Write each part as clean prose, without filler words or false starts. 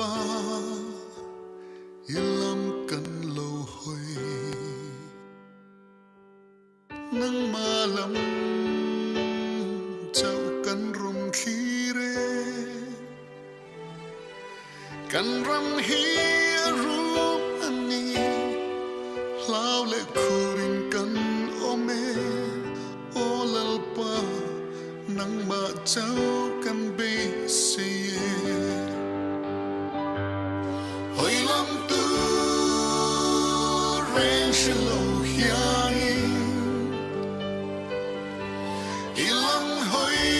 Lalpa i lam kan lo hawi. Nangmah lam chauh kan rawn thlir e. Kan ram hi a rum a ni, hlau leh khurin kan awm e. Aw Lalpa, nangmah chauh kan beisei e. Hawi lam tur reng hre lo hianin i lam hawi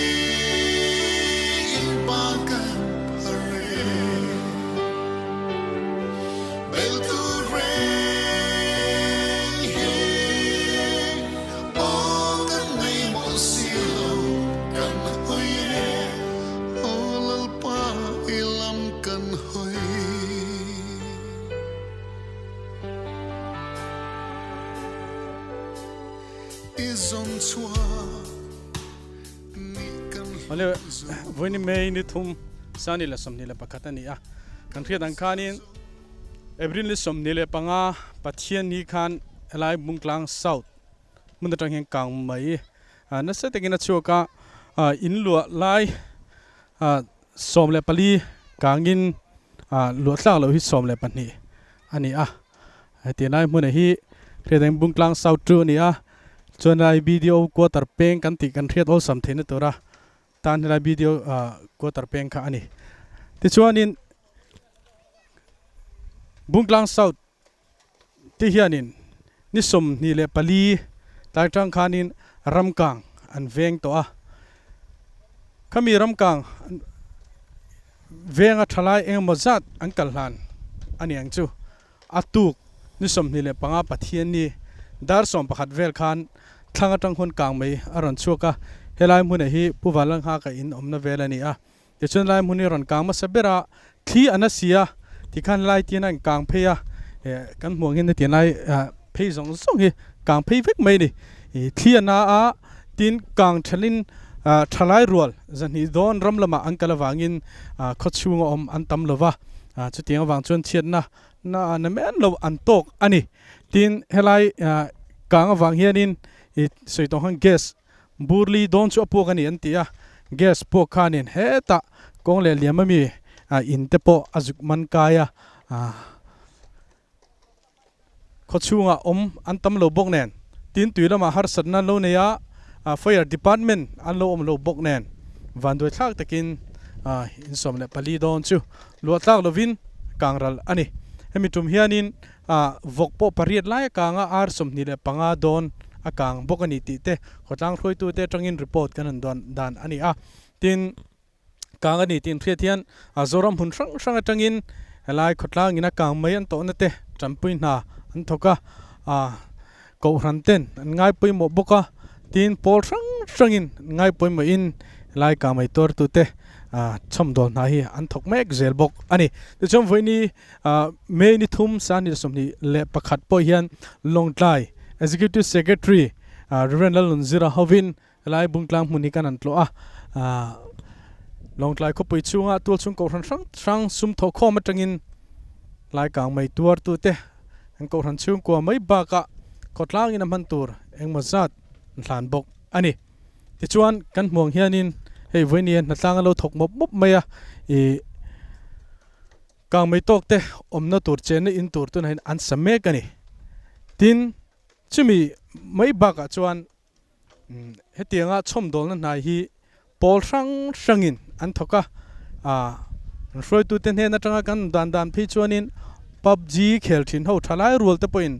in pa kan phar e. Bel tur reng hi aw kan nei mawlh si lo kan hawi e. Aw Lalpa i lam kan hawi. I zawn chhuah ni kan Awle vawiin May ni thum 2021 a ni a, kan hriat ang khanin April ni 25 Pathian ni khan helai Bungtlang South hmun atang hian kang mai nasa takin a chhuak a, in luah lai 14 kangin luah tlak loh hi 12 a ni a, heti lai hmunah hi hriateng Bungtlang South chu a ni a, chuan lai BDO quarter peng kan tih kan hriat awlsam theihna tura tan helai BDO quarter peng kha a ni. Tichuanin Bungtlang South Ti hianin ni 24 tlai tang khanin ramkang an veng tawh a, khami ramkang venga thalai engemaw zat an kal hlan a ni ang chu. A tuk ni 25 Pathianni dar 11 vel khan thlang atang huan kang mai a rawn chhuak a, helai hmunah hi Pu Vanlalnghaka in awmna vel a ni a. Tichuan lai hmun hi rawn kang hmasa ber a, thli a na si a, tikhan lai tian a inkang phei a, kan hmuh ang hian hetiang lai phei zawng zawng hi kang phei vek mai a ni. Thli a na a, tin kang thelin thalai rual zahnih dawn ram lamah an kal avangin khawchhunga awm an tam lo va, chutiang avang chuan chhiatna na na men lo an tawk a ni. Tin helai kang avang hianin sawi tawng khan gas Burli dawn chu a puak a ni an ti a, gas puak khanin hetah kawng leh liam ami in te pawh a zuk man kai a, khawchhungah awm an tam lo bawk nen, tin tui lamah harsatna an lo nei a, fire department an lo awm lo bawk nen vanduai thlak takin in 14 dawn chu luah tlak lovin kang ral a ni. Hemi tum hianin Vawk pawh pariat lai a kang a, ar 25 dawn a kang bawk a ni tih te khawtlang hruaitute atangin report kan han dawn dan a ni a. Tin, kang a ni tih inhriat hian Zoram hmun hrang hrang atangin helai khawtlang ina kang mai an tawhna te tanpui hna an thawk a, Kohhran ten an ngai pawimawh bawk a, tin pawl hrang hrangin an ngai pawimawhin helai kang mai tuartute chhawmdawl hna hi an thawk mek zel bawk a ni. Tichuan vawiini May ni thum 2021 pawh hian Lawngtlai Executive Secretary Rev. Lalnunzira hovin helai Bungtlang hmun hi kan han tlawh a, Lawngtlai khawpui chhunga tualchhung kohhran hrang hrang sum thawhkhawm atangin lai kang mai tuartute an kohhran chhungkua mai bakah khawtlangin a hman tur engmaw zat an hlan bawk a ni. Tichuan kan hmuang hianin hei vawinia hnatlang a lo thawk mawp mawp mai a, ih Kang mai tawk te awmna tur chenna in tur tunah hian an sa mek a ni. Tin, chumi mai bakah chuan hetianga chhawmdawlna hnai hi pawl hrang hrangin an thawk a, an hruaitute hnen atanga kan dan dan phei chuanin PUBG khel thin ho thalai rual te pawhin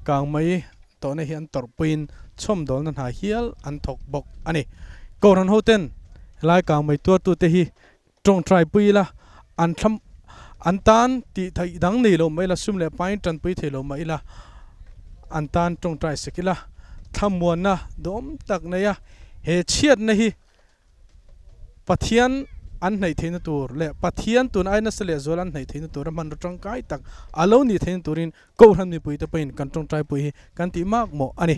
kang mai tawhna hi an tawrhpuiin chhawmdawlna hna hial an thawk bawk a ni. Kohhran hoten helai kang mai tuartute hi Tawngtai pui ila, an thlam an tan tih theih dang nei lo mah ila, sum leh pain tanpui thei lo mah ila, an tan tawngtai sek ila, thlamuanna duhawm tak nei a, he chhiatna hi Pathian an hnaih theihna tur leh Pathian tun ai nasa leh zual an hnaih theihna tura hmanraw tangkai tak a lo nih theihna turin Kohhran mipuite pawhin kan tawngtai pui hi kan tih mak mawh a ni.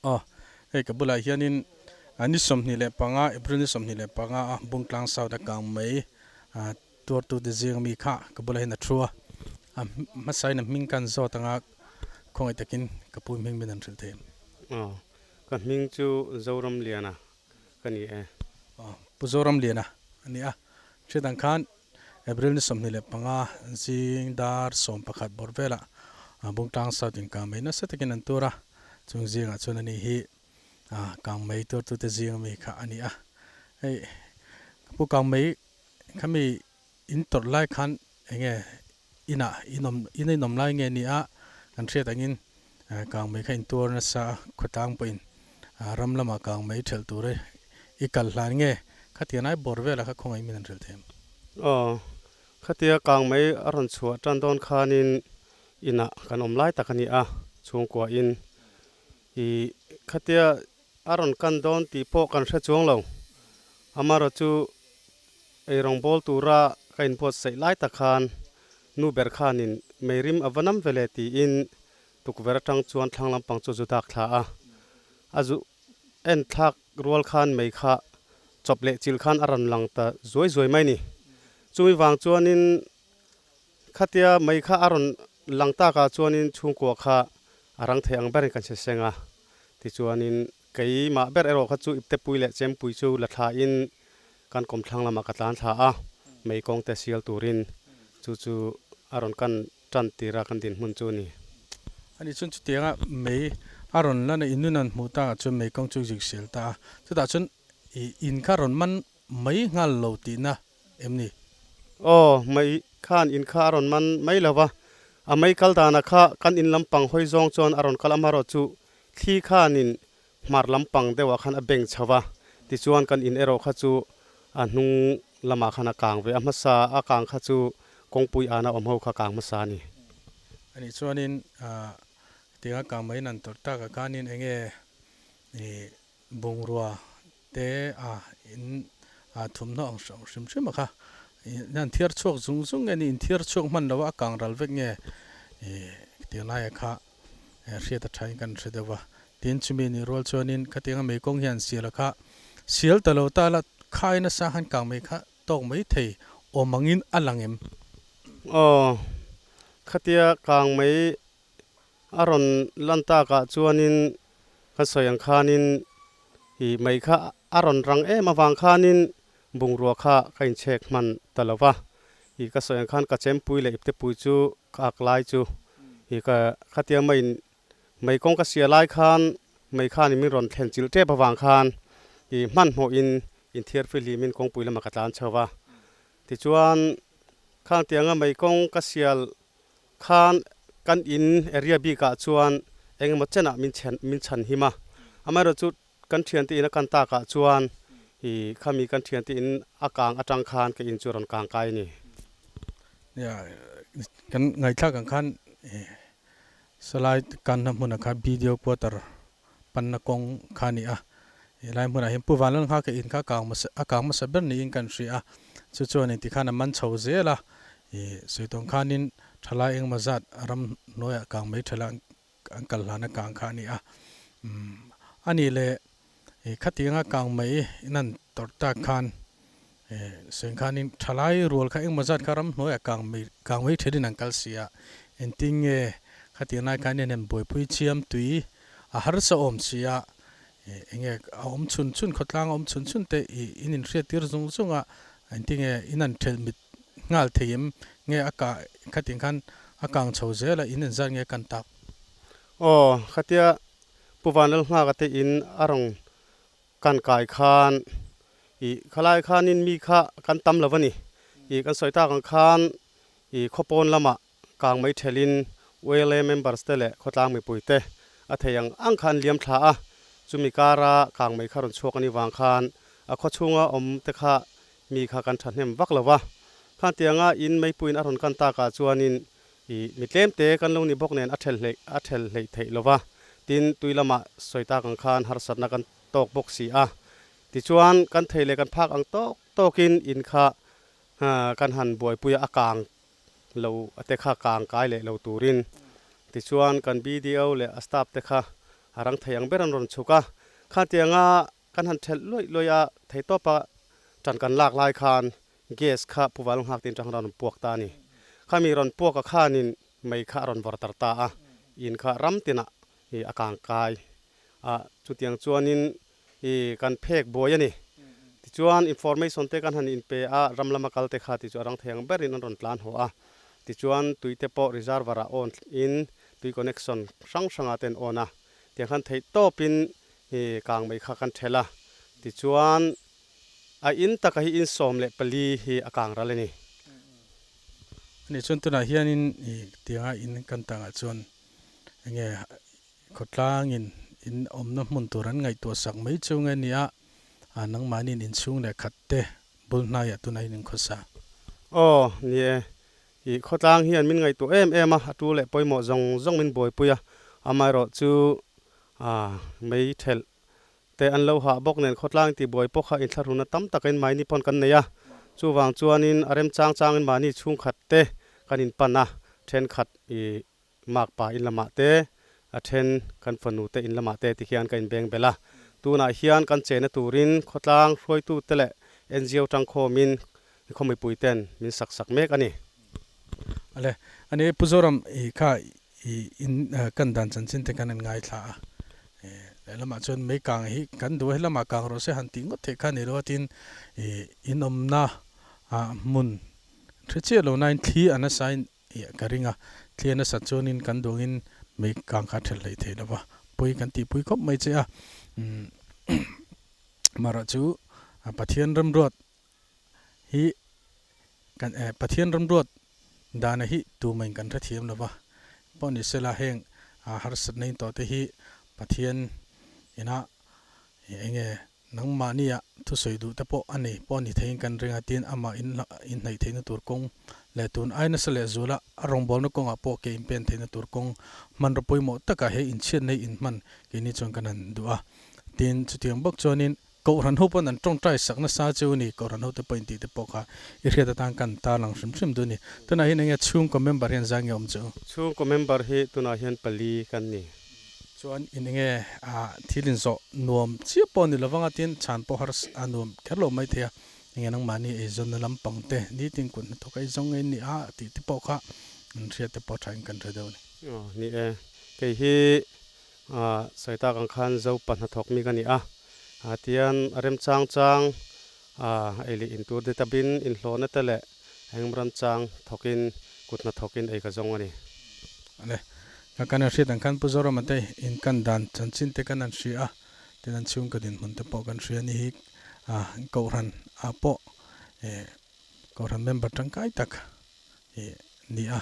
Aw, hei ka bulah hianin Ni 25, April ni 25 a Bungtlang South a kang mai tuartute zing ami kha ka bulah hian a thu a, a hmasain a hming kan zawt anga khawngaih takin ka pu hming min han hrilh thei em? Aw, ka hming chu Zoramliana ka ni e. Aw, Pu Zoramliana a ni a, hriat ang khan April ni 25 zing dar 11 bawrh velah Bungtlang South inkang mai nasa takin an tur a, chung zingah chuan ani hi Kangmei tuartute zing ami kha a ni a. Hei ka pu Kangmei khami in tawrh lai khan enge inah in awm in a inawm lai nge ni a, kan hriat angin Kangmei kha in tuar nasa a, khawtlang pawhin ram lamah Kangmei thelh tura i kal hlan nge khatiang lai bawr velah kha khawngaih min an hrilh thei em? Aw, khatia Kangmei a rawn chhuah tan dawn khanin inah kan awm lai tak a ni a, chhungkuain I khatia a rawn kan dawn tih pawh kan hre chuang lo. Amarawh chu eirawng bawl tura ka inbuatsaih lai tak khan nu ber khanin meirim a va nam ve le tiin tukverh atang chuan thlang lampang chu zu dak thla a. A zu en thlak rual khan mei kha chawp leh chil khan a rawn lang ta zuai zuai mai ni. Chumi vang chuanin Khatia mei kha a rawn lang takah chuanin chhungkua kha a rang thei ang berin kan hre seng a, tichuanin keimah ber erawh kha chu iptepui leh chempui chu la thlain kan kawmthlang lamah ka tlan thla a, mei kawng te sial turin chu chu a rawn kan tan tir a kan dinhmun chu a ni. Ani chuan chutianga mei a rawn lan a, inun an hmuh takah chuan mei kawng chu zik sial ta a, chutah chuan in kha rawn man mai nghal lo tihna em ni? Aw, mei khan in kha a rawn man mai lo va, a mei kal dana kha kan in lampang hawi zawng chuan a rawn kal amarawh chu thli khanin hmar lampang deuhah khan a beng chho va, tichuan kan in erawh kha chu a hnung lamah khan a kang ve a, hmasa a kang kha chu kawngpui ana awm ho kha kang hmasa a ni. Anih chuanin tianga kang mai nan tawrh takah khanin enge Bungrua te a in a thumhnaw ang hrang hrim hrim a kha in an thiar chhuak zung zung nge ni in thiar chhuak hman lo a a kang ral vek nge ih tiang laia kha hriat a tha in kan hre deuh va tin chumi nih rual chuanin khatianga mei kawng hian sial a kha sial ta lo ta la khai nasa khan kang mei kha tawk mai thei awm angin a lang em? Aw khatia kang mei A rawn lan takah chuanin ka sawi ang khanin ih mei kha a rawn rang em avang khanin bungrua kha ka inchhek hman ta lo va. Ih ka sawi ang khan ka chempui leh iptepui chu ka ak lai chu ih ka khatia meiin mei kawng ka sia lai khan mei khanin min rawn thlen chilh tep avang khan ih hmanhmawhin inthiar fihlimin kawngpui lamah ka tlan chho va. Tichuan khang tianga mei kawng ka sial Khan kan in area bikah chuan engemaw chenah min chhen min chhan him a, amaherawhchu kan thiante in a kan takah chuan ih khami kan thiante in a kang atang khan ka in chu a rawn kang kai a ni. Nia kan ngaihthlak ang khan ih salai kanna hmunah khan video quarter panna kawng kha a ni a, helai hmunah hian Pu Vanlalnghaka in kha kang hmasa a kang hmasa ber niin kan hria a, chu chuan inti khan a man chho zel a, ih sawi tawng khanin thalai engemaw zat ram hnuaiah kang mai thala an kal hlan a kang kha a ni a, umm a nih leh ih khatianga kang mai in an tawrh tak khan ih sawi khanin thalai rual kha engemaw zat kha ram hnuaiah kang mai kang mai thelin an kal si a, engtin nge khatiang lai khan hian buaipui chiam tui A harsa awm si a, enge a awm chhun chhun, khawtlang a awm chhun chhun te i in inhriat tir zung zung a, engtinge in an thelh mit nghal thei em nge a kah khatin khan a kang chho zel a, in enzat nge kan tak? Aw, khatia Pu Vanlalnghaka te in a rawn kan kai khan i khalai khanin mi kha kan tam lo a ni. I kan sawi tak ang khan i khawpawn lamah Kang mai thelin YLA members te leh khawtlang mipui te a thei ang ang kha an liam thla a, chumi kara kang mai kha rawn chhuak a nih vang khan a khaw chhunga awm te kha mi kha kan thahnem vak lo va. Khangtianga in meipuiin a rawn kan takah chuanin ih mi tlem te kan lo ni bawk nen a thel hleih a thel hleih theih lo va, tin tui lamah sawi tak ang khan harsatna kan tawk bawk si a. Tichuan kan thei leh kan phak ang tawk tawkin in kha kan han buaipui a, a kang lo a te kha kang kai leh lo turin tichuan kan BDO leh a staff te kha a rang thei ang ber an rawn chhuk a, khatianga kan han thelh luaih luaih a, theitawpa tan kan lak lai khan gas kha puval nghak tin tang rawn puak ta a ni. Khami rawn puak a khanin mei kha a rawn vawr tar ta a, in kha ram tinah i a kang kai a, chutiang chuanin i kan phek buai a ni. Tichuan information te kan han inpe a, ram lama kal te kha ti chu a rang thei ang berin an rawn tlan haw a. Tichuan tui te pawh reservoir ah on in tui connection hrang hrangah te an on a, tiang khan theih tawpin i kang mai kha kan thelh a. Tichuan a in taka hi in 14 hi a kang ral a ni. Ani chuan tunah hianin i tianga in kan tangah chuan enge khawtlangin in awmna hmun tur an ngaihtuah sak mai chu nge nia, a nangmahniin inchhung leh khat te bul hnaiah tunah hian in khawsa. Aw, ni e. I khawtlang hian min ngaihtuah em em a, a tu leh pawimawh zawng zawng min buaipui a, amaherawh chu a mei thelh te an lo hah bawk nen khawtlang tihbuai pawh kha inthlahruna tam takin mahni pawn kan nei a, chuvang chuanin a remchang changin mahni chhungkhat te kan inpan a, thenkhat i makpa in lamah te, a then kan fanu te in lamah te ti hian ka inbeng belh a, tunah hian kan chena turin khawtlang hruaitu te leh NGO tangkhawmin khaw mipui ten min sak sak mek a ni. Ale, ani Pu Zoram i kha i in kan dan chanchin te kan an ngaithla a, lehlamah chuan mei kang hi kan duh a, helamah kang rawh se han tih ngawt theih kha ni lo a, tin i inawmna hmun hre chiah lo nain thli a nasain Iah ka ring a, thli a nasat chuanin kan duangin mei kang kha a ṭhelh hlei thei lo va, pawi kan tihpui khawp mai che a. Marawh chu Pathian remruat hi kan Pathian remruat dana hi tumain kan hrethiam lo va, pawh ni sela heng harsatna in tawh te hi Pathian ina enge Nangmahnia thusawi duh te pawh a nei pawh a ni theiin kan ring a, tin amah inhnaih theihna tur kawng leh tun ai nasa leh zuala a rawngbawlna kawngah pawh ke inpen theihna tur kawng hmanraw pawimawh takah he inchhiatna hi inhman keini chuan kan han duh a. Tin, chutiang bawk chuanin Kohhran ho pawn an tawngtai sak nasa chu a ni, Kohhran hote pawh intih te pawh kha i hriat atan kan tarlang hrim hrim duh a ni. Tunah hian enge chhungkaw member hian zai nge awm chu? Chhungkaw member hi tunah hian pali kan ni. Chuan in enge ah thil in zawh nuam chiah pawh a ni lovang a tin chhan pawh har a nuam kher lo mai thei a, enge nangmahni eizawnna lampang te nitin kut hnathawk ei zawng ngei ni a tih te pawh kha an hriat te pawh thain kan hre deuh a ni. Aw ni e, kei hi ah sawi tak ang khan Zopa hnathawk mi ka ni a, ah tian a remchang chang ah ei leh in tur detabin inhlawhna te leh Eng ramchang thawkin kut hnathawkin ei ka zawng a ni. Ale, ka kan an hriat ang khan Pu Zorama te in kan dan chanchin te kan an hria a, tin an chhungkaw dinhmun te pawh kan hria a ni hi a Kohhran ah pawh eh Kohhran member tangkai tak ih ni a,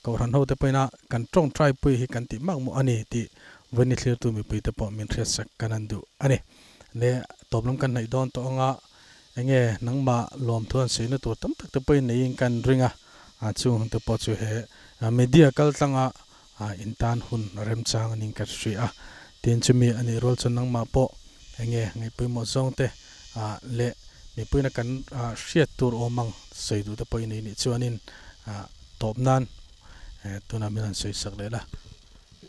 Kohhran ho te pawhin a kan tawngtai pui hi kan tih mak mawh a ni tih Vawini thlirtu mipui te pawh min hriatsak kan an duh a ni. Le tawp lam kan hnaih dawn tawh anga Enge nangmah lawmthu an sawi na tur tam tak te pawhin neiin kan ring a, chung hun te pawh chu he media kal tlanga in tan hun remchang anin ka hria a, tin chumi a nih rual chuan nangmah pawh enge ngaihpawimawh zawng te leh mipuina kan hriat tur awm ang sawi duh te pawh i nei nih chuanin tawp nan tunah min han sawi sak leh la.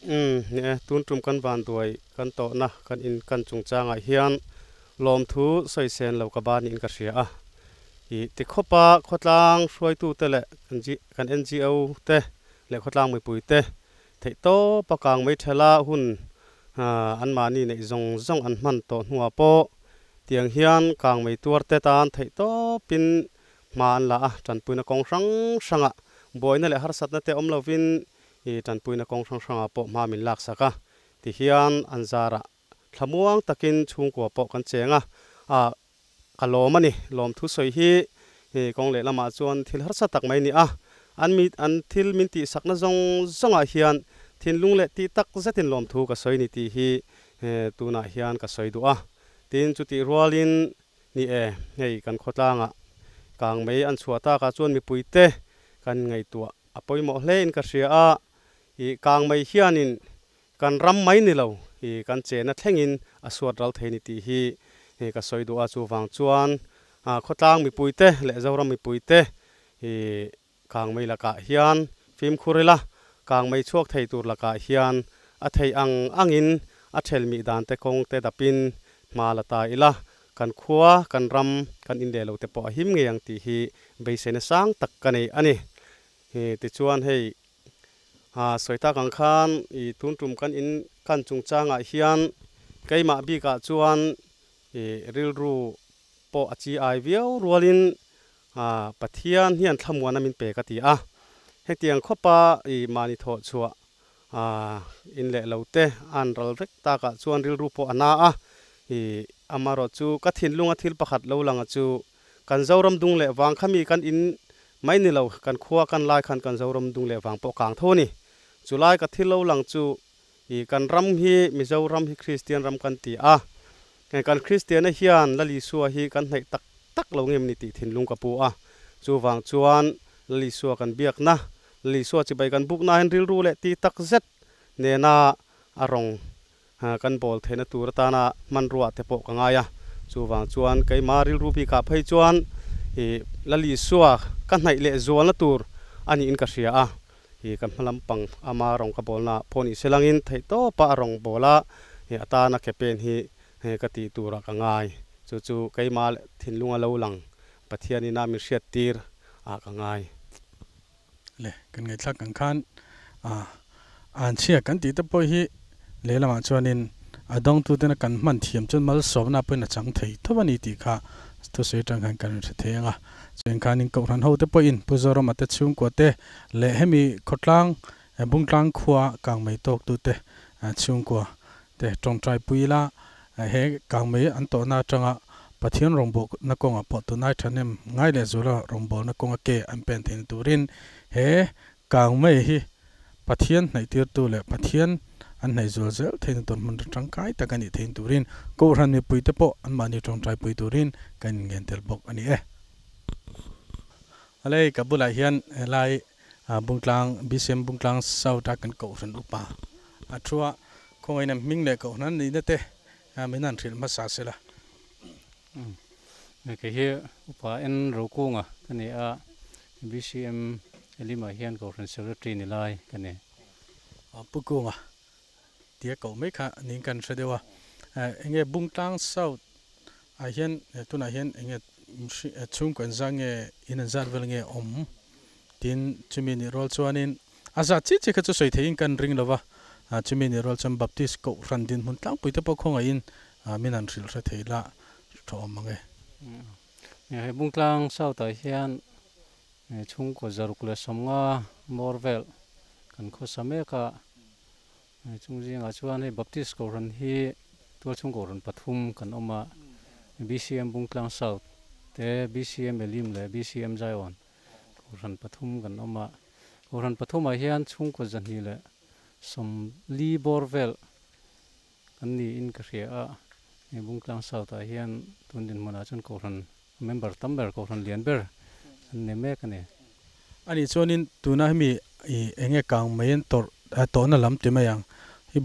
Umm, ni e, tun tum kan vanduai kan tawhna kan in kan chungchangah hian Lawmthu sawi sen lo ka ba niin ka hria a. I ti khawpa khawtlang hruaitute leh kan NGO te leh khawtlang mipui te theih tawpa kang mai thela hun anmahni neih zawng zawng an hman tawh hnuah pawh tiang hian kang mai tuar te tan theih tawpin hma an la a, tanpuina kawng hrang hrangah buaina leh harsatna te awm lovin i tanpuina kawng hrang hrangah pawh hma min laksak a, tihian an zarah Thlamuang takin chhungkua pawh kan cheng a, ah ka lawm a ni. Lawmthu sawi hi kawng lehlamah chuan thil harsa tak mai a ni a, an mi an thil min tihsakna zawng zawngah hian thinlung leh tih tak zetin lawmthu ka sawi ni tih hi tunah hian ka sawi duh a. Tin, chutih rualin ni e, hei kan khawtlangah kang mai an chhuah takah chuan mipuite kan ngaihtuah a pawimawh hlein ka hria a, ih kang mai hianin Kan ram mai ni lo i kan chena thlengin a suat ral thei ni tih hi ka sawi duh a, chuvang chuan khawtlang mipuite leh Zoram mipuite i kangmei lakah hian fimkhur ila, kangmei chhuak thei tur lakah hian a thei ang angin a thelmih dan te kawng te dapin Hma la ta ila, kan khua, kan ram, kan in leh lo te pawh a him ngei ang tih hi beiseina sang tak ka nei a ni. Tichuan hei sawi tak ang khan i tun tum kan in kan chungchangah hian keimah bikah chuan i rilru pawh a chi ai viau rualin Pathian hian thlamuana min pe ka ti a. Hetiang khawpa i mahni thawh chhuah in leh lo te an ral vek takah chuan rilru pawh a na a. I amarawh chu ka thinlunga thil pakhat lo langa chu kan Zoram dung leh vang kha mi kan in mai ni lo, kan khua kan lai khan kan Zoram dung leh vang pawh kang tho a ni. Chulai ka thil lo lang chu I kan ram hi Mizoram hi Kristian ram kan ti a, kan Kristianna hian Lal Isua hi kan hnaih tak tak lo ngem ni tih thinlung ka pu a. Chuvang chuan Lal Isua kan biakna, Lal Isua chibai kan bukna hian rilru leh ti tak zet nena a rawng kan bawl theihna tur atana hmanrua te pawh ka ngai a. Chuvang chuan keima rilru bikah phei chuan i Lal Isua ka hnaih leh zualna tur a niin ka hria a. Hi kan hma lampang ama rawng ka bawlna pawh ni se langin theih tawpa a rawng bawla hi atana ke pen hi ka tih turah ka ngai. Chu chu keimah leh thinlunga lo lang Pathian ina min hriat tir ah ka ngai. Le kan ngaihthlak ang khan anchhia kan tih te pawh hi lehlamah chuanin a dawngtutena kan hman thiam chuan malsawmna pawhin a chang thei tho a ni tih kha thusawi atang khan kan hre thei ang a. Chuan khanin Kohhran hote pawhin Pu Zorama te chhungkua te leh hemi khawtlang Bungtlang khua kangmei tawktute chhungkua te tawngtai pui ila he kangmei an tawhna atanga Pathian rawngbawlna kawngah pawh tunai thahnem ngai leh zuala rawngbawlna kawnga ke an pen theihna turin he kangmei hi Pathian hnaihtirtu leh Pathian an hnaih zual zel theihna tur hmun tangkai tak a nih theihna turin Kohhran mipuite pawh anmahni tawngtai pui turin kan inngen tel bawk a ni e. Alei ka bulah hian helai Bungtlang BCM Bungtlang South a kan Kohhran upa a thu a, khawngaihna hming leh Kohhran nihna te min han hrilh hmasa se la. Kei hi upa en Rokunga ka ni a, BCM Elim-ah hian Kohhran Secretary ni lai ka ni. Pu Kunga tia koh mai kha niin kan hre deuh a, enge Bungtlang South ah hian tunah hian enge chhungkaw an zah nge in an zat vel nge awm tin chumi nih rual chuanin a zat chiah chiah kha chu sawi theihin kan ring lova, chumi nih rual chuan Baptist Kohhran dinhmun tlangpui te pawh khawngaihin min han hrilh hre thei la tha awm ang e. He Bungtlang South ah hian chhungkaw 150 bawr vel kan khawsa mek a, chung zingah chuan hei Baptist Kohhran hi tualchhung Kohhran pathum kan awm a, BCM Bungtlang South te, BCM Elim leh BCM Zion Kohhran pathum kan awm a. Kohhran pathumah hian chhungkaw 240 bawr vel kan niin ka hria a, hei Bungtlang South ah hian tun dinhmunah chuan Kohhran member tam ber, Kohhran lian ber an ni mek a ni. A nih chuanin tuna hemi i eng nge kang mai an tawrh tawhna lam ti mai ang hi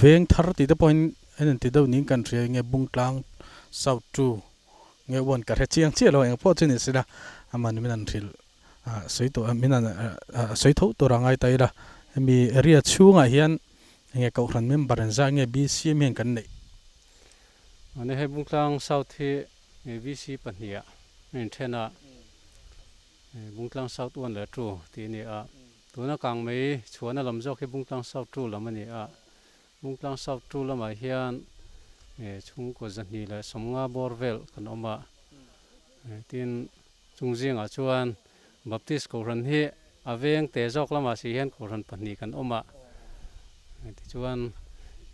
veng thar tih te pawhin an inti deuh niin kan hria eng nge Bungtlang South 2 nge 1 ka hre chiang chiah lo eng pawh chu ni sela amah min an hrilh sawi tawh min an sawi tho tur a ngai ta ila hemi area chhungah hian eng nge Kohhran member an zah nge BCM hian kan neih. Mahni hei Bungtlang South hi VC pahniha a inthen a, Bungtlang South 1 leh 2 tih a ni a. Tuna kang mai chhuahna lam zawk hi Bungtlang South 2 lam a ni a. Bungtlang South 2 lamah hian chhungkaw 250 bawr vel kan awm a. Tin, chung zingah chuan Baptist Kohhran hi a veng te zawk lamah si hian Kohhran pahnih kan awm a. Tichuan,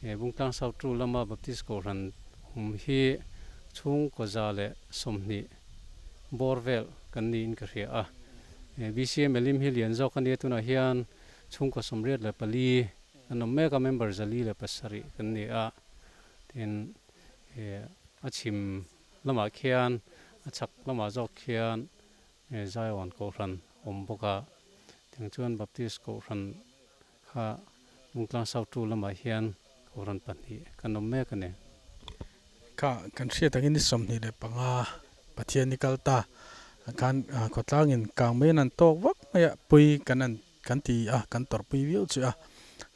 Bungtlang South 2 lama Baptist Kohhran awm hi chhungkaw 120 bawr vel kan niin ka hria a. BCM Elim hi lian zawk a nia, tunah hian chhungkaw 84 kan awm mek a, member 407 kan ni a. Tin, a chhim lamah khian a chhak lamah zawk khian Zion Kohhran awm bawk a, tiang chuan Baptist Kohhran kha Bungtlang South 2 lamah hian Kohhran pahnih kan awm mek a ni. Kha kan hriat angin ni 25 Pathian ni kal ta khan khawtlangin kang mai an tawk vak mai a, pui kan an kan ti a, kan tawrhpui viau chu a.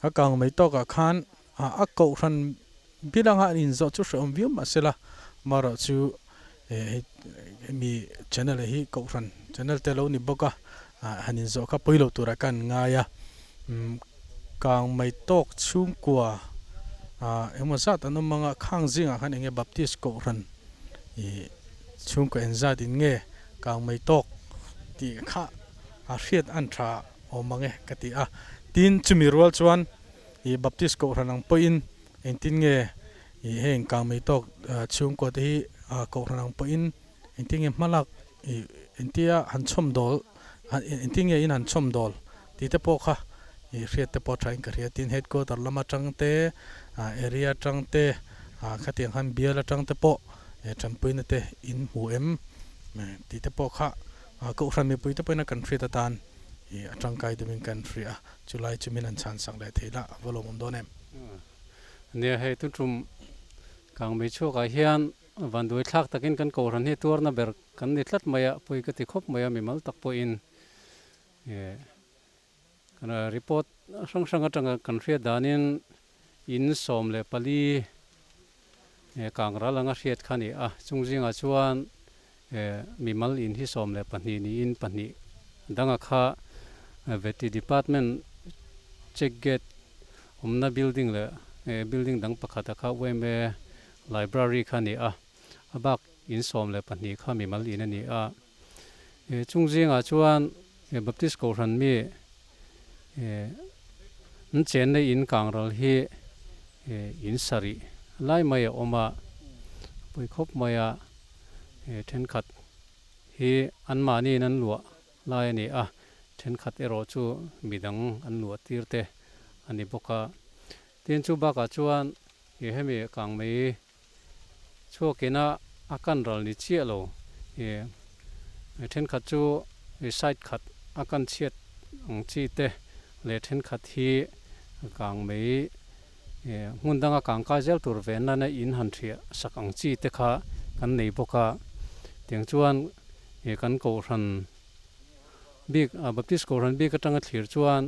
Ka kang mai tawkah khan a Kohhran. bil anga an inzawh chu hrehawm viau mahsela amaherawh chu hei hemi channel hi kohhran channel te lo ni bawk a han inzawh kha pawi lo turah ka han ngai a kang mai tawk chhungkua engemaw zat an awm anga khang zingah khan enge Baptist kohhran ih chhungkaw eng zat in nge kang mai tawk tih kha a hriat an tha awm ang e ka ti a tin chumi rual chuan ih Baptist kohhran ang pawhin engtin nge ih heng kang mai tawk chhungkua te hi kohhran ang pawhin engtin nge hmalak ih engtia han chhawm dawl engtin nge in han chhawm dawl tih te pawh kha ih hriat te pawh thain ka hria tin headquarter lam atang te area atang te khatiang khan bial atang te pawh tanpuina te in hmu em tih te pawh kha kohhran mipui te pawhin a kan hriat atan ih a tangkai deuhin kan hria a chulai chu min han chhan sak leh theih lah a va lawmawm dawn em. Nia hei tun tum kangmei chhuakah hian vanduai thlak takin kan kohhran hi tuarna ber kan ni tlat mai a, pawi ka ti khawp mai a mimal tak pawhin kan report hrang hrang atanga kan hriat danin in 14 kang ral anga hriat kha a ni a, chung zingah chuan mimal in hi 12 niin pahnih danga kha Vety department check gate awmna building leh building dang pakhata kha yma library kha a ni a, a bak in 12 kha mimal in a ni a. Chung zingah chuan Baptist Kohhran mi an chenna in kangral hi in sarih lai mai a awm a, pawi khawp mai a, thenkhat hi anmahniin an luah lai a ni a, thenkhat erawh chu midang an luah tir te a ni bawk a. Tin, chu bakah chuan hemi kangmei Chhuakina a kan ral ni chiah lo. Ih thenkhat chu side khat a kan chhiat ang chi te leh thenkhat hi kang mai hmun danga kang kai zel tur ve nana in han thiah sak ang chi te kha kan nei bawk a. Tiang chuan kan kohhran bik Baptist kohhran bik atanga thlir chuan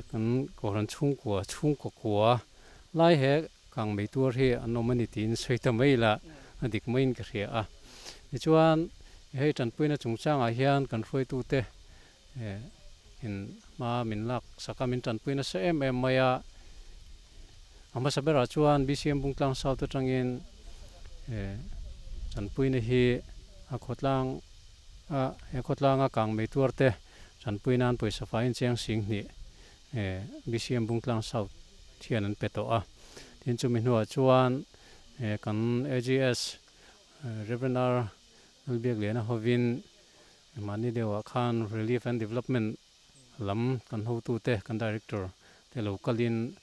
kan kohhran chhungkua chhungkaw kua lai he Kang mei tuar hi an awm a ni tiin sawi ta mai ila a dik maiin ka hria a. Tichuan hei tanpuina chungchangah hian kan hruaitute in hma min lak sak a, min tanpui nasa em em mai a. A hmasa berah chuan BCM Bungtlang South atangin tanpuina hi a khawtlang a he khawtlanga kang mei tuarte tanpui nan pawisa faiin cheng 2000 BCM Bungtlang South hian an pe tawh a, tin chumi hnuah chuan kan AGS Rev. R. Lalbiakliana hovin mahni deuhah khan Relief and Development lam kan hotute kan Director te lo kalin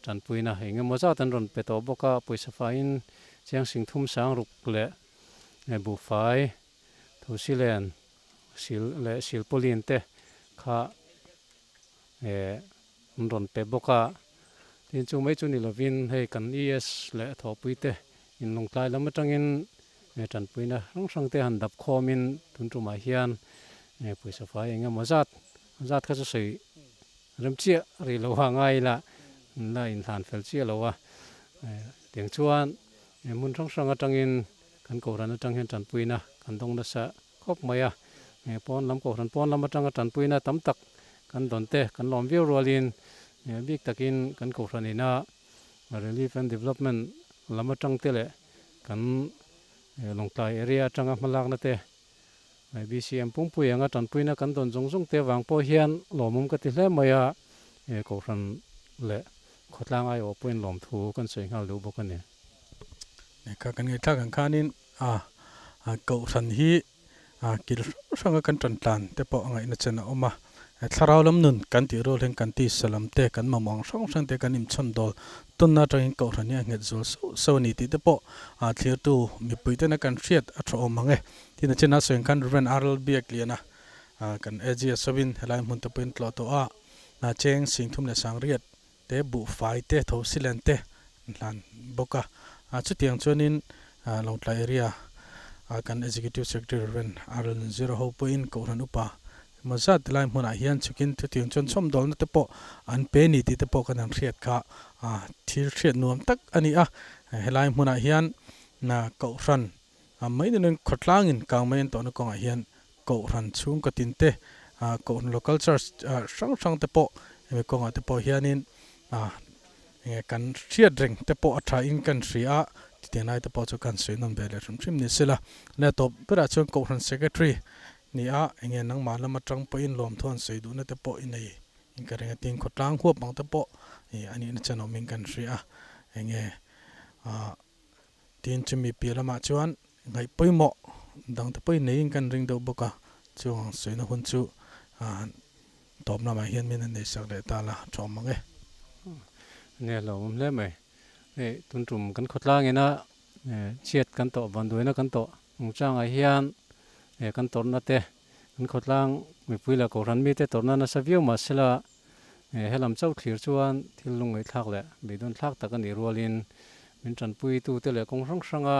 tanpuina eng emaw zat an rawn pe tawh bawk a, pawisa faiin cheng 3000 600 leh buhfai Thosilen sil leh silpauline te kha an rawn pe bawk a, tin chu mai chu ni lovin hei kan ES leh thawhpui te in lawngtlai lam atangin tanpuina hrang hrang te han dap khawmin tun tumah hian pawisa fai eng emaw zat zat kha chu sawi rem chiah rih lo a ngai ila an la inhlan fel chiah lo a, tiang chuan hmun hrang hrang atangin kan kohhran atang hian tanpuina kan dawng nasa khawp mai a, pawn lam kohhran pawn lam atanga tanpuina tam tak kan dawn te kan lawm viau rualin bik takin kan kohhran ina Relief and Development lam atang te leh kan Lawngtlai area atanga hmalakna te BCM pumpui anga tanpuina kan dawn zawng zawng te avang pawh hian lawmawm ka ti hle mai a, kohhran leh khawtlang aiawh pawhin lawmthu kan sawi nghal duh bawk a ni. Lehkha kan ngaihthlak ang khanin a kohhran hi kil hrang hranga kan tan tlan te pawh a ngaihna chen a awm a, thlarau lam nun kan tih rual hian kan tisa lam te kan mamawh ang hrang hrang te kan inchhawn dawl tawnna atangin kohhran hi a nghet zual sauh sauh a ni tih te pawh thlirtu mipui tena kan hriat a tha awm ang e. Tin a chenah sawi ang khan Rev. RL Biakliana kan AG a sawin helai hmun te pawhin tlawh tawh a, cheng 3800 te buhfai te thosilen te an hlan bawk a, chutiang chuanin Lawngtlai area a kan Executive Secretary Rev. R Nunzira ho pawhin Kohhran Upa emaw zat tilai hmunah hian chhukin chutiang chuan chhawmdawlna te pawh an pe ni tih te pawh kan han hriat kha thil hriat nuam tak a ni a. Helai hmunah hian Kohhran mai niloin khawtlangin kangmei an tawhna kawngah hian Kohhran chhungkaw tin te, Kohhran Local Church hrang hrang te pawh hemi kawngah te pawh hianin enge kan hriat reng te pawh a tha in kan hria a, chutiang lai te pawh chu kan sawi nawn ve leh hrim hrim ni sela. Le tawp berah chuan Kohhran Secretary ni a, enge nangmah lam atang pawhin lawmthu an sawi duhna te pawh i nei in ka ring a, tin khawtlang huap ang te pawh a nihna chen awmin kan hria a, enge Tin, chumi piah lamah chuan ngaih pawimawh dangte pawhin neiin kan ring deuh bawk a, chuang sawina hun chu tawp lamah hian min han neisak leh ta la tha awm ang e. Nia lo awm hle mai. Hei tun tum kan khawtlang ina chhiat kan tawh vanduaina kan tawh ang changah hian kan tawrhna te kan khawtlang mipui leh kohhran mite tawrhna nasa viau mahsela Helam chauh thlir chuan thil lungngaihthlak leh beidawnthlak tak a nih rualin min tanpuitute leh kawng hrang hranga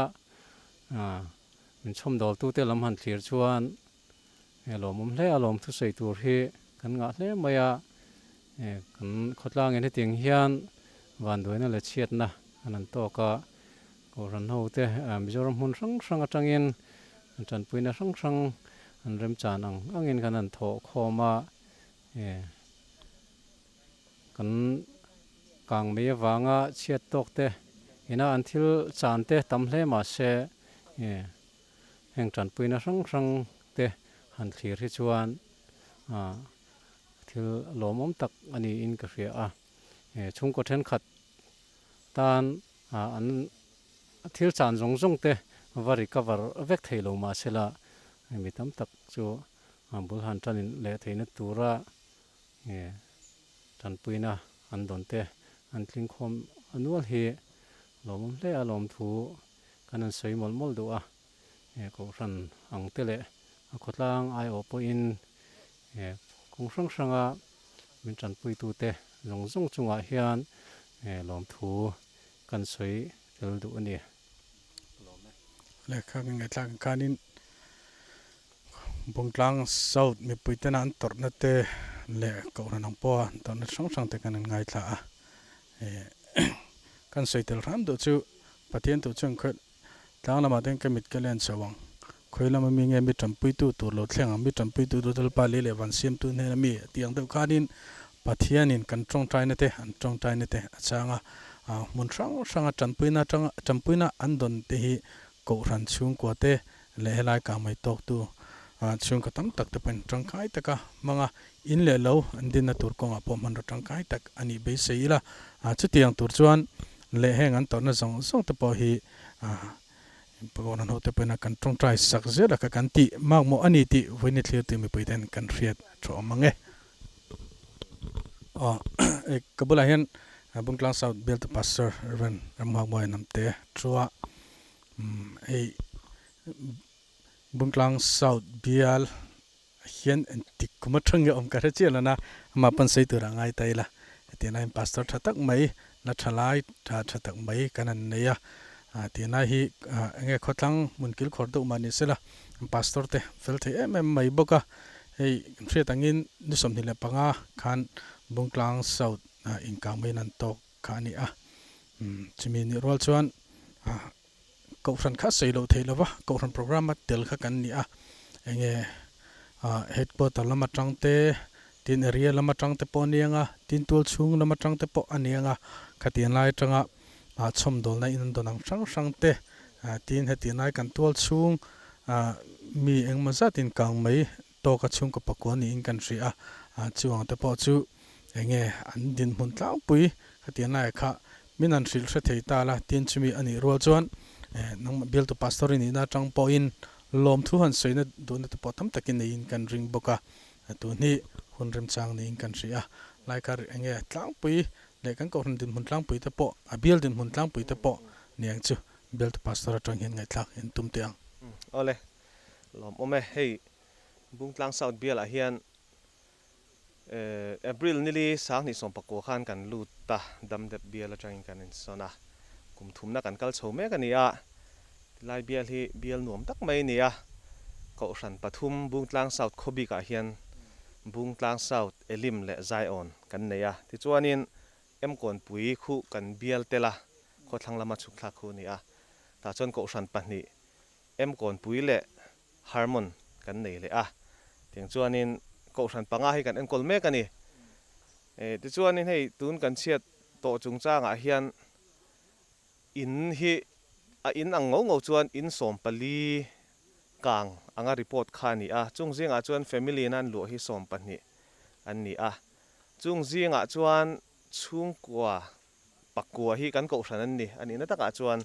min chhawmdawltute lam han thlir chuan lawmawm hle a lawm thusawi tur hi kan ngah hle mai a. Kan khawtlangin hetiang hian vanduaina leh chhiatna an han tawk a, Kohhran hote Mizoram hmun hrang hrang atangin tanpuina hrang hrang an remchan ang angin kan han thawh khawm a. Kan kang mai avanga chhiat tawk te ina an thil chan te tam hle mah se heng tanpuina hrang hrang te han thlir hi chuan thil lawmawm tak a niin ka hria a. Chhungkaw thenkhat tan an thil chan zawng zawng te va recover vek thei lo mah sela mi tam tak chu bul han tan in leh theihna tura nge tanpuina an dawn te an tling khawm a nual hi lawmawm hle a lawmthu kan han sawi mawlh mawlh duh a, Kohhran ang te leh a khawtlang aiawh pawhin kawng hrang hranga min tanpuitute zawng zawng chungah hian lawmthu kan sawi tel duh a ni. Lehkha kan ngaihthlak ang khanin Bungtlang South mipui tena an tawrhna te leh Kohhran ang pawha an tawrhna hrang hrang te kan han ngaithla a. Kan sawi tel hram duh chu Pathian tuh chuan khawi tlang lamah te hian ka mit ka len chho ang. Khawi lama mi nge mi tanpuitu tur lo thleng ang, mi tanpuitu tur Lalpa lei leh van siamtu hnena mi a tih ang deuh khanin Pathianin kan tawngtaina te an tawngtaina te a chang a. Hmun hrang hranga tanpuina atanga tanpuina an dawn te hi Kohhran chhungkua te leh helai kang mai tawktu chhungkaw tam tak te pawhin tangkai taka hmanga in leh lo an dinna tur kawngah pawh hmanraw tangkai tak a nih beisei ila. Chutiang tur chuan leh heng an tawrhna zawng zawng te pawh hi Kohhran hote pawhin kan tawngtai sak zel a kha kan tih makmawh a ni tih vawiin thlirtu mipui ten kan hriat a tha awm ang e. Aw ka bulah hian Bungtlang South Bialtu Pastor Rev. Ramhakmawia Namte thua hei Bungtlang South bial hian engtik kum atang nge awm ka hre chiah lo na amah pawn sawi tur a ngai ta ila hetiang laiin Pastor tha tak mai la tha lai tha tha tak mai kan han nei a tiang lai hi enge khawtlang hmun kilkhawr deuh mah ni sela Pastor te fel thei em em mai bawk a hei kan hriat angin ni 25 khan Bungtlang South inkang maiin an tawk kha a ni a chumi nih rual chuan Kohhran kha sawi loh theih lova Kohhran program a tel kha kan ni a, enge headquarter lam atang te, tin area lam atang te pawh a ni ang a, tin tual chhung lam atang te pawh a ni ang a, khatiang lai atanga chhawmdawlna in an dawn ang hrang hrang te, tin hetiang lai kan tual chhung mi engemaw zat in kang mai tawka chhungkaw pakua niin kan hria a, chuang te pawh chu enge an dinhmun tlangpui khatiang laiah kha min han hrilh hre thei ta la tin chumi a nih rual chuan nangmah bialtu pastor i nihna atang pawhin lawmthu han sawina duhna te pawh tam takin neiin kan ring bawk a, tun hi hun remchang niin kan hria a, lai kha enge tlangpui leh kan kohhran dinhmun tlangpui te pawh a bial dinhmun tlangpui te pawh niang chu bialtu pastor atang hian ngaihthlak in tum teh ang. Awle, lawmawm e, hei Bungtlang South bialah hian April nili 2019 khan kan lut a, Damdep bial atangin kan insawn a, kum thumna kan kal chho mek a ni a, tilai bial hi bial nuam tak mai a ni a, Kohhran pathum Bungtlang South khaw bikah hian Bungtlang South, Elim leh Zion kan nei a, tichuanin Emkawnpui khuh kan bial tel a. Khawthlang lama chhuk thlak khu a ni a. Tah chuan Kohhran pahnih M Kawnpui leh Harmon kan nei leh a. Tiang chuanin Kohhran panga hi kan enkawl mek a ni. Tichuanin hei tun kan chhiat tawh chungchangah hian in hi a in ang ngo ngo chuan in 14 kang anga report kha a ni a. Chung zingah chuan family in an luah hi 12 an ni a. Chung zingah chuan chhungkua pakua hi kan kohhran an ni. A nihna takah chuan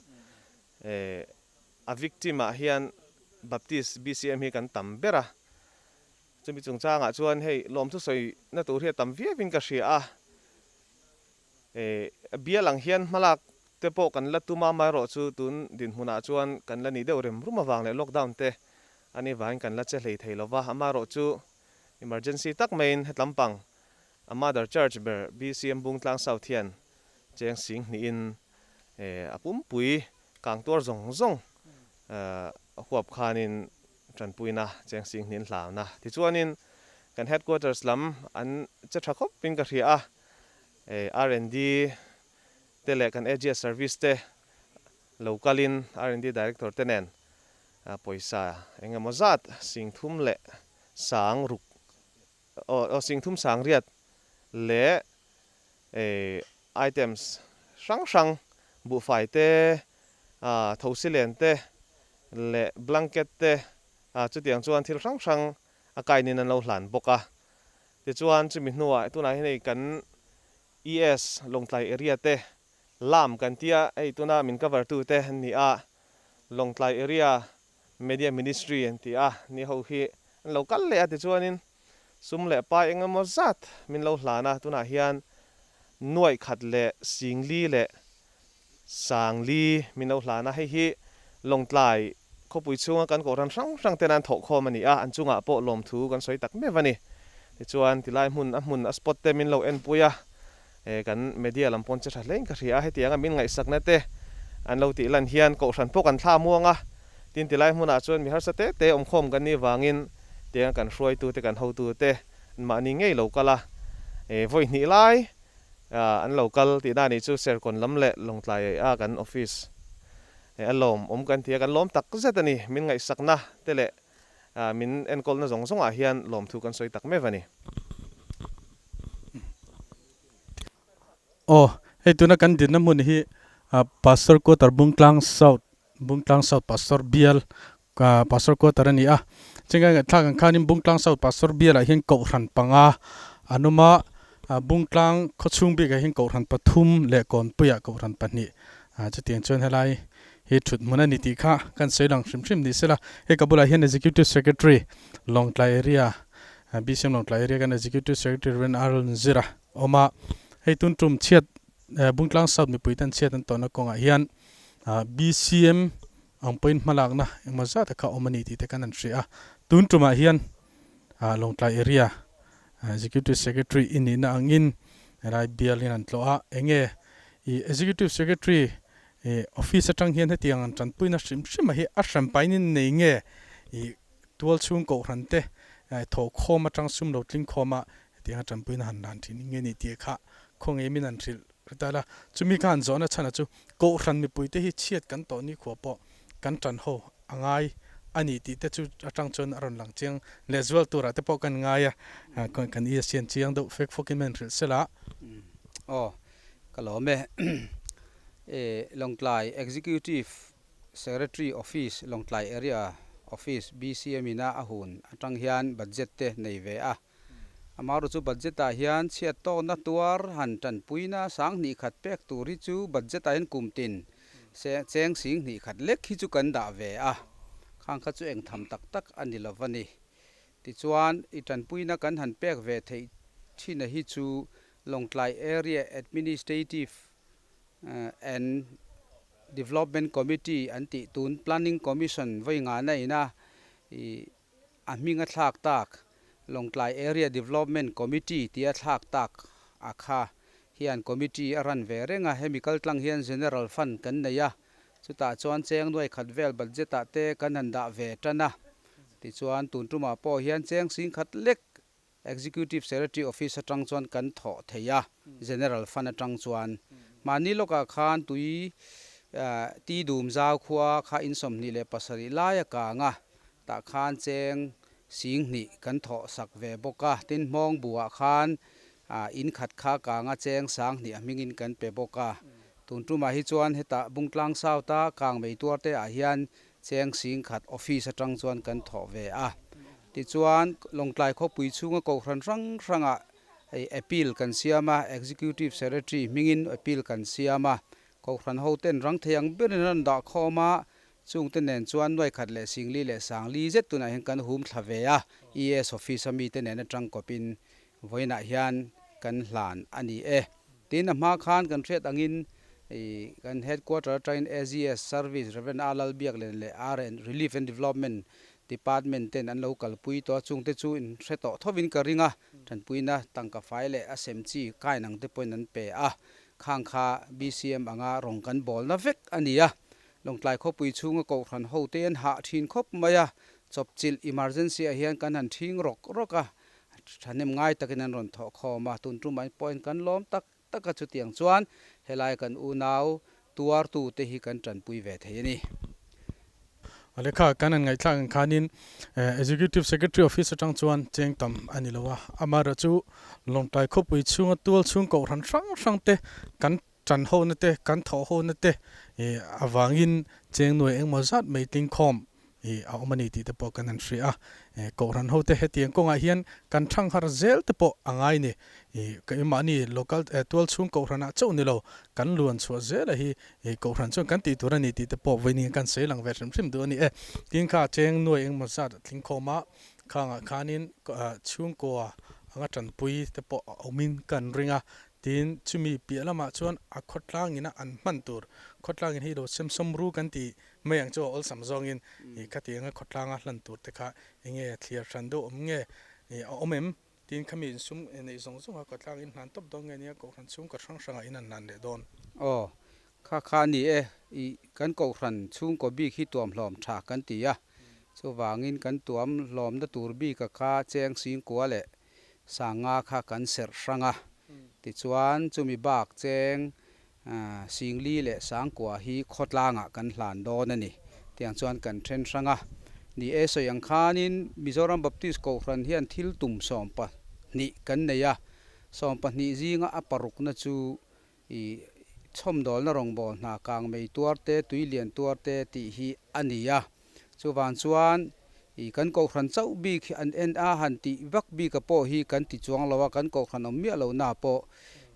a victim ah hian Baptist BCM hi kan tam ber a. Chumi chungchangah chuan hei lawmthu sawi na tur hi a tam viau in ka hria a. Bial ang hian hmalak te pawh kan la tum a, amaherawhchu tun dinhmunah chuan kan la nih deuh rem rum avang leh lockdown te a nih vangin kan la che hlei thei lova, amaherawhchu emergency tak maiin hetlampang a mother church ber BCM Bungtlang South hian cheng sing hnihin a pumpui kang tuar zawng zawng huap khanin tanpuina cheng sing hnihin hlauna tichuanin kan headquarters lam an che tha khawpin ka hria a. R&D te leh kan AGS service te lo kalin R&D Director te nen pawisa eng emaw zat singthum leh sang ruk aw singthum sang riat leh items hrang hrang buhfai te thosi len te leh blanket te chutiang chuan thil hrang hrang a kainin an lo hlan bawk a. Tichuan chumi hnuah tunah hian hei kan ES Lawngtlai area te lam kan tia hei tuna min cover tu te an ni a, Lawngtlai area media ministry an ti a, ni ho hi an lo kal leh a tichuanin sum leh pai eng emaw zat min lo hlan a, tunah hian nuaih khat leh singli leh Sangli min lo hlan a, hei hi Lawngtlai khawpui chhunga kan kohhran hrang hrang ten an thawhkhawm a ni a, an chungah pawh lawmthu kan sawi tak meuh a ni. Tichuan tilai hmun a hmun a spot te min lo enpui a, kan media lam pawn che tha hlein ka hria a, hetianga min ngaihsakna te an lo tih lan hian kohhran pawh kan thla muang a, tin tilai hmunah chuan mi harsa te te awmkhawm kan nih vangin tianga kan hruaitu te kan hotu te mahni ngei lo kal a, vawi hnih lai An lo kal tihna a nih chu Serkawn lam leh Lawngtlai a kan office a lawm awm kan ti a, kan lawm tak zet a ni. Min ngaihsakna te leh min enkawlna zawng zawngah hian lawmthu kan sawi tak meuh a ni. Aw, hei tuna kan dinna hmun hi Pastor Quarter Bungtlang South, Bungtlang South Pastor Bial Pastor Quarter a ni a. Chengkai ngaihthlak ang khanin Bungtlang South Pastor Bialah hian Kohhran panga an awm a, Bungtlang khawchhung bikah hian Kohhran pathum leh Kawnpuiah Kohhran pahnih chutiang chuan helai hi thut hmun a ni tih kha kan sawi lang hrim hrim ni sela. Hei ka bulah hian Executive Secretary Lawngtlai Area, BCM Lawngtlai Area kan Executive Secretary Rev Arul Nzira a awm a. Hei tun tum chhiat Bungtlang South mipuite an chhiat an tawhna kawngah hian BCM Ang pawhin hmalakna engmaw zat a kha awm a ni tih te kan han hria a. Tun tumah hian Lawngtlai Area Executive Secretary i nihna angin helai bial hian an tlawh a. Enge i Executive Secretary office atang hian hetiang an tanpuina hrim hrim a hi a hranpain in nei nge i tualchhung kohhran te thawhkhawm atang sum lo tling khawm a hetiang a tanpuina han dan thin nge ni tih kha khawnge min han hrilh Ri ta chumi kha han zawhna chhanah chu Kohhran mipuite hi chhiat kan tawh nikhua pawh kan tan ho a ngai a ni tih te chu atang chuan a rawn lang chiang leh zual turah te pawh kan ngai a, kan i a sian chiang deuh fek fawkin men hrilh sela. Aw, ka lawm e. Lawngtlai Executive Secretary Office, Lawngtlai Area Office, BCM ina a hun atang hian budget te nei ve a. Amaherawhchu chu budget ah hian chhiat tawkna tuar han tanpuina 2000 pek tur hi chu budget ah hian kum tin cheng 2000 lek hi chu kan dah ve a, khang kha chu eng tham tak tak a ni lo va ni. Tichuan i tanpuina kan han pek ve theih thin a hi chu Lawngtlai Area Administrative and Development Committee an tih tun Planning Commission vawi ngana ina i A hming a thlak tak, Lawngtlai Area Development Committee tia thlak tak a kha hian committee a ran ve reng a, hemi kaltlang hian General Fund kan nei a, chutah chuan cheng nuai khat vel budget ah te kan han dah ve tan a, tichuan tun tumah pawh hian cheng 10,000 lek Executive Secretary Office atang chuan kan thawh thei a, General Fund atang chuan. Mahni lawkah khan tui ti dum zau khua kha in 27 lai a kang a, tah khan cheng 2000 kan thawh sak ve bawk a. Tin, hmawng buah khan in khat kha kang a cheng 2000 a hmingin kan pe bawk a. Tun tumah hi chuan hetah Bungtlang South a kang mei tuar te ah hian cheng 10,000 office atang chuan kan thawh ve a. Tichuan, Lawngtlai khawpui chhunga kohhran hrang hrangah hei appeal kan siam a, Executive Secretary hmingin appeal kan siam a. Kohhran hoten rang thei ang berin an rawn dah khawm a, chungte nen chuan nuai khat leh singli leh sangli zet tunah hian kan hum thla ve a, ES office a mite nen atang kawpin vawiinah hian kan hlan a ni e. Tin, a hma khan kan hriat angin kan headquarter atangin AGS Service Rev. A Lalbiaklen leh RN Relief and Development Department ten an lo kalpui tawh a, chungte chu in hre tawh thovin ka ring a, tanpuina tangka fai leh a sem chi kain ang te pawhin an pe a, khang kha BCM anga rawng kan bawlna vek a ni a. Lawngtlai khawpui chhunga kohhran ho te an hah thin khawp mai a, chawpchilh emergency ah hian kan han thing rawk rawk a, thahnem ngai takin an rawn thawh khawm a, tun tumah pawhin kan lawm tak tak a, chutiang chuan helai kan unau tuartu te hi kan tanpui ve thei a ni. A lehkha kan han ngaihthlak ang khanin Executive Secretary Office atang chuan cheng tam a ni lo a, amaherawhchu Lawngtlai khawpui chhunga tual chhung kohhran hrang hrang te kan tan hona te, kan thawh hona te avangin cheng nuai engmaw zat mai tling khawm a awm a ni tih te pawh kan han hria a. Kohhran hote hetiang kawngah hian kan thang har zel te pawh a ngai ni. Keimahni local tual chhung kohhranah chauh ni lo, kan luan chhuah zela hi kohhran chuan kan tih tur a ni tih te pawh vawiin kan sawi lang ve hrim hrim duh a ni e. Tin kha cheng nuai engmaw zat a tling khawm a, khangah khanin chhungkua anga tanpui te pawh a awmin kan ring a. Tin, chumi piah lamah chuan a khawtlangina an hman tur, khawtlangin hei lo semsawm ru kan ti mai ang chu a awlsam zawngin i khatianga khawtlanga hlan tur te kha enge thliar hran deuh awm nge a awm em? Tin, khami insum neih zawng zawnga khawtlang in hlan tawp dawn nge nia kohhran chhungkaw hrang hrangah in an hlan leh dawn. Aw, kha kha a ni e, i kan kohhran chhungkaw bik hi tuam hlawm tha kan ti a, chuvangin kan tuam hlawmna tur bika kha cheng singkua leh Sanga kha kan serh hrang a, tichuan chumi bak cheng Singli leh Sangkua hi khawtlangah kan hlan dawn a ni. Tiang chuan kan then hrang a. Ni e sawi ang khanin Mizoram Baptist Kohhran hian thil tum 12 kan nei a, 12 zinga a parukna chu i chhawmdawlna rawngbâwl hna kang mei tuar te, tui lian tuar te tih hi a ni a. Chuvang chuan i kan kohhran chauh bik hi an en a, han tih vak bika pawh hi kan ti chuang lo a, kan kohhran awm miah lohna pawh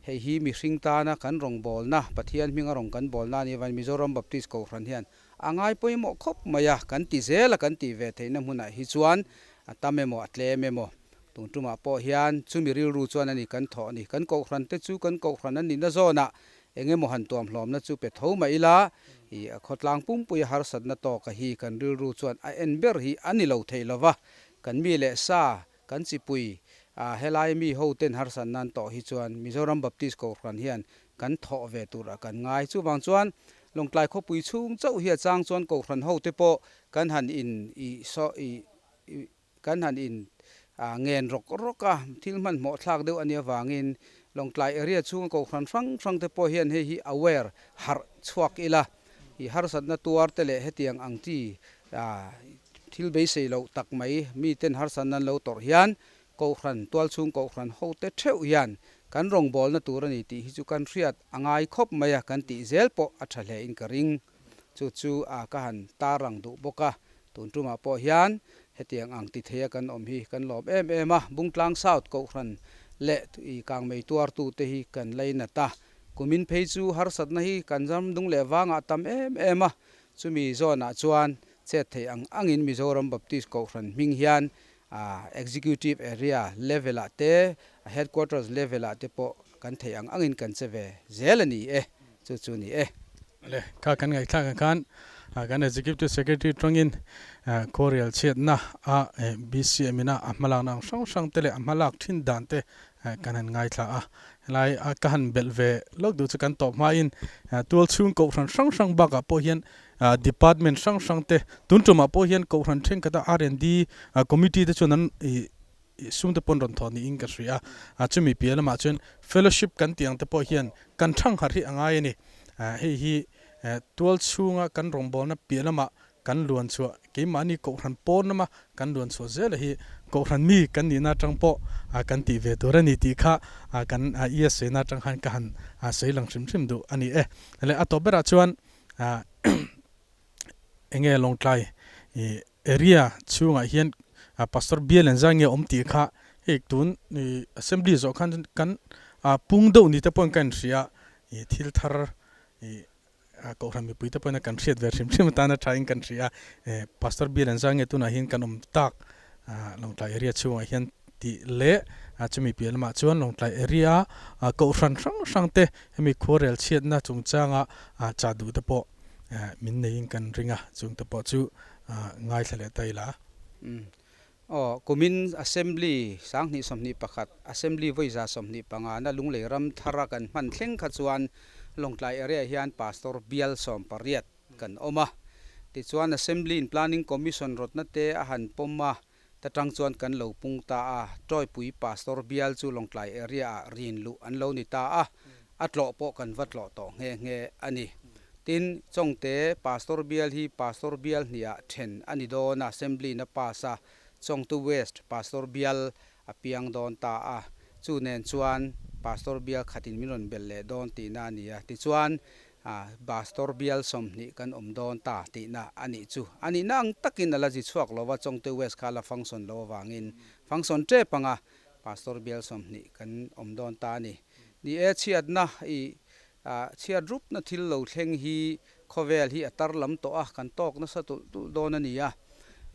hei hi mihring tana kan rawngbâwlna, Pathian hminga rawng kan bâwlna a nih avangin Mizoram Baptist Kohhran hian a ngai pawimawh khawp mai a, kan ti zel a, kan tih ve theihna hmunah hi chuan a tam emaw a tlem emaw tun tumah pawh hian chumi rilru chuan a ni kan thawh a ni. Kan kohhran te chu kan kohhran an nihna zawnah eng emaw han tuamhlawmna chu pe tho mah ila, i a khawtlang pumpuia harsatna tawka hi kan rilru chuan a en ber hi a ni lo thei lova, kan mi leh sa, kan chipui, a helai mi ho ten harsatna an tawh hi chuan Mizoram Baptist Kohhran hian kan thawh ve turah kan ngai. Chuvang chuan Lawngtlai khawpui chhung chauh hi a chang chuan Kohhran ho te pawh kan han in i saw i Kan han in ngen rawk rawk a, thil hmanhmawh thlak deuh a nih avangin Lawngtlai area chhunga kohhran hrang hrang te pawh hian hei hi aware harh chhuak ila, i harsatna tuar te leh hetiang ang chi thil beisei loh tak mai miten harsatna an lo tawrh hian kohhran tualchhung kohhran ho te theuh hian kan rawngbawlna tur a ni tih hi chu kan hriat a ngai khawp mai a, kan tih zel pawh a tha hle in ka ring. Chu chu a ka han tarang duh bawk a, tun tumah pawh hian hetiang ang ti theia kan awm hi kan lawm em em a, Bungtlang South Kohhran leh i kangmei tuartute hi kan lainat a, kumin phei chu harsatna hi kan ram dung leh vangah a tam em em a, chumi zawnah chuan chet theih ang angin Mizoram Baptist Kohhran hming hian Executive Area level ah te, Headquarters level ah te pawh kan theih ang angin kan che ve zel a ni e, chu chu ni e. Le, kha kan ngaihthlak ang khan kan Executive Secretary tawngin khuarel chhiatna a BCM ina a hmalakna ang hrang hrang te leh a hmalak thin dan te kan han ngaithla a. Helai a ka han belh ve lawk duh chu kan tawp hmain tual chhung kohhran hrang hrang bakah pawh hian department hrang hrang te tun tumah pawh hian kohhran thenkhat a R&D committee te chuan an ih. sum te pawn rawn thawh niin ka hria a, chumi piah lamah chuan fellowship kan tih ang te pawh hian kan thang harh hi a ngai a ni. Hei hi tual chhunga kan rawngbawlna piah lamah kan luan chhuah, keimahni kohhran pawn lama kan luan chhuah zela hi kohhran mi kan nihna atang pawh kan tih ve tur a ni tih kha kan ESA na atang khan ka han sawi lang hrim hrim duh a ni e. Le a tawp berah chuan enge Lawngtlai area chhungah hian Pastor Bial an zai nge awm tih kha hei tun Assembly zawh khan kan pung deuh ni te pawhin ka inhria thil thar Kohhran mipuite pawhin a kan hriat ve hrim hrim atana thain kan hria a, Pastor Bill an zai nge tunah hian kan awm tak Lawngtlai area chhungah hian tih leh chumi piah lamah chuan Lawngtlai area kohhran hrang hrang te hemi khuarel chhiatna chungchanga chah duh te pawh min neiin kan ring a, chung te pawh chu ngaithla leh ta ila. Aw, kumin Assembly 2021, Assembly vawi 125 na Lunglei ram thara kan hman thleng kha chuan Lawngtlai area hian Pastor bial 18 kan awm a. Tichuan Assembly in Planning Commission rawtna te a han pawm a, ta tang chuan kan lo pung ta a. Tawipui Pastor bial chu Lawngtlai area ah rin luh an lo ni ta a, a tlawh pawh kan va tlawh tawh nghe nghe a ni. Tin, Chawngte Pastor bial hi Pastor bial hniah then a ni dawn a, Assembly na pass a, Chawngtu West Pastor bial a piang dawn ta a, chu nen chuan Pastor bial khatin min rawn belh leh dawn tihna a ni a, tichuan Pastor bial 20 kan awm dawn ta tihna a nih chu. A nihna ang takin a la zi chhuak lo va, Chawngte West kha a la function lo avangin function tep anga Pastor bial 20 kan awm dawn ta a ni. Ni e, chhiatna i chhiat rupna thil lo thleng hi khawvel hi a tar lam tawh a, kan tawk nasa tulh tulh dawn a ni a.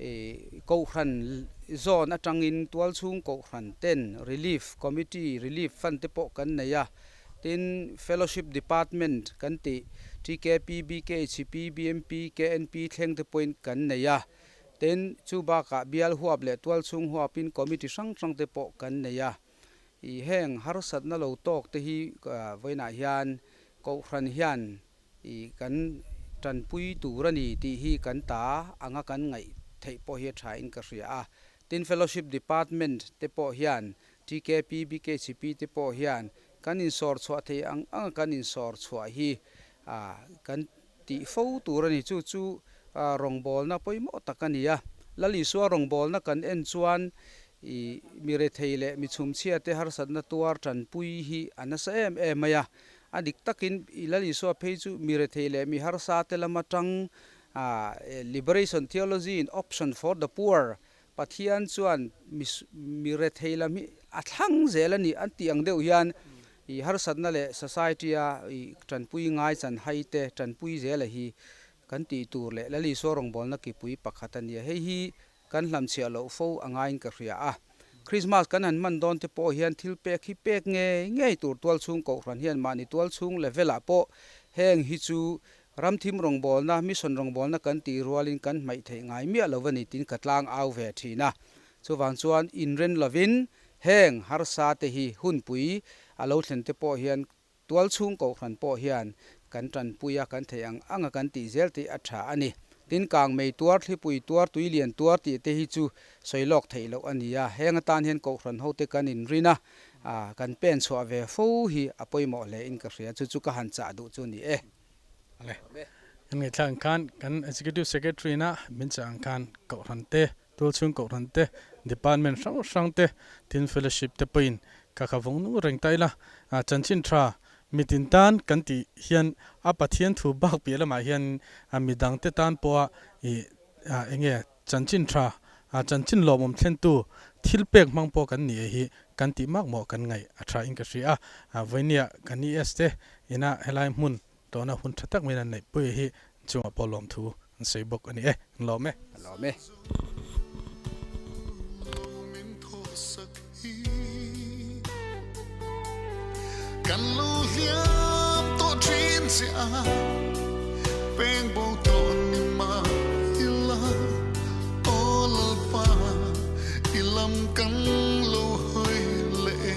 I Kohhran zawn atangin tualchhung Kohhran ten Relief Committee, Relief Fund te pawh kan nei a. Tin, Fellowship Department kan tih TKP, BKHP, BMP, KNP thleng te pawhin kan nei a. Tin, chu bakah bial huap leh tualchhung huapin committee hrang hrang te pawh kan nei a. I heng harsatna lo tawk te hi vawiinah hian Kohhran hian i kan tanpui tur a ni tih hi kan ta anga kan ngaih theih pawh hi a tha in ka hria a. Tin, Fellowship Department te pawh hian, TKP, BKCP te pawh hian kan insawr chhuah theih ang anga kan insawr chhuah hi kan tih fo tur a ni. Chu chu rawngbawlna pawimawh tak a ni a. Lal Isua rawngbawlna kan en chuan i mi rethei leh mi chhumchhia te harsatna tuar tanpui hi a nasa em em mai a. A dik takin i Lal Isua phei chu mi rethei leh mi harsa te lama tang Liberation Theology in Option for the Poor Pathian chuan mi rethei lam hi a thlang zel a ni an tih ang deuh hian i harsatna leh society a i tanpui ngai chan hai te tanpui zela hi kan tih tur leh Lal Isua rawngbawlna kipui pakhat a nia. Hei hi kan hlamchhiah loh fo a ngaiin ka hria a. Christmas kan han hman dawn te pawh hian thil pek hi pek ngei ngei tur tualchhung kohhran hian mahni tualchhung level ah pawh heng hi chu Ramthim rawngbawlna, mission rawngbawlna kan tih rualin kan hmaih theih ngai miah lo a ni tiin ka tlang au ve thin a. Chuvang chuan inren lovin heng harsa te hi hunpui a lo thlen te pawh hian tualchhung kohhran pawh hian kan tanpui a, kan theih ang ang a kan tih zel tih a tha a ni. Tin kangmei tuar, thlipui tuar, tuilian tuar tih te hi chu sawi lawk theih loh a ni a. Heng atan hian kohhran hote kan inrin a, kan pen chhuah ve fo hi a pawimawh hle in ka hria. Chu chu ka han chah duh chu a ni e. Ale, kan ngaihthlak ang khan kan Executive Secretary na min chah ang khan Kohhran te, Tualchhung Kohhran te, Department hrang hrang te, tin Fellowship te pawhin ka kha vawng nung reng ta ila. Chanchin tha mitin tan kan tih hian a Pathian thu bak piah lamah hian midang te tan pawha ih enge chanchin tha, chanchin lawmawm thlentu thil pek hmang pawh kan ni e hi kan tih mak mawh kan ngaih a tha in ka hria a. Vawinia kan ES te ina helai hmun tawhna hun tha tak maiin an neih pui hi chungah pawh lawmthu an sawi bawk a ni e. An lawm e. An lawm e. Kan lo hliam tawh thin che a, peng bo tawh ni mah ila, aw Lalpa i lam kan lo hawi leh e.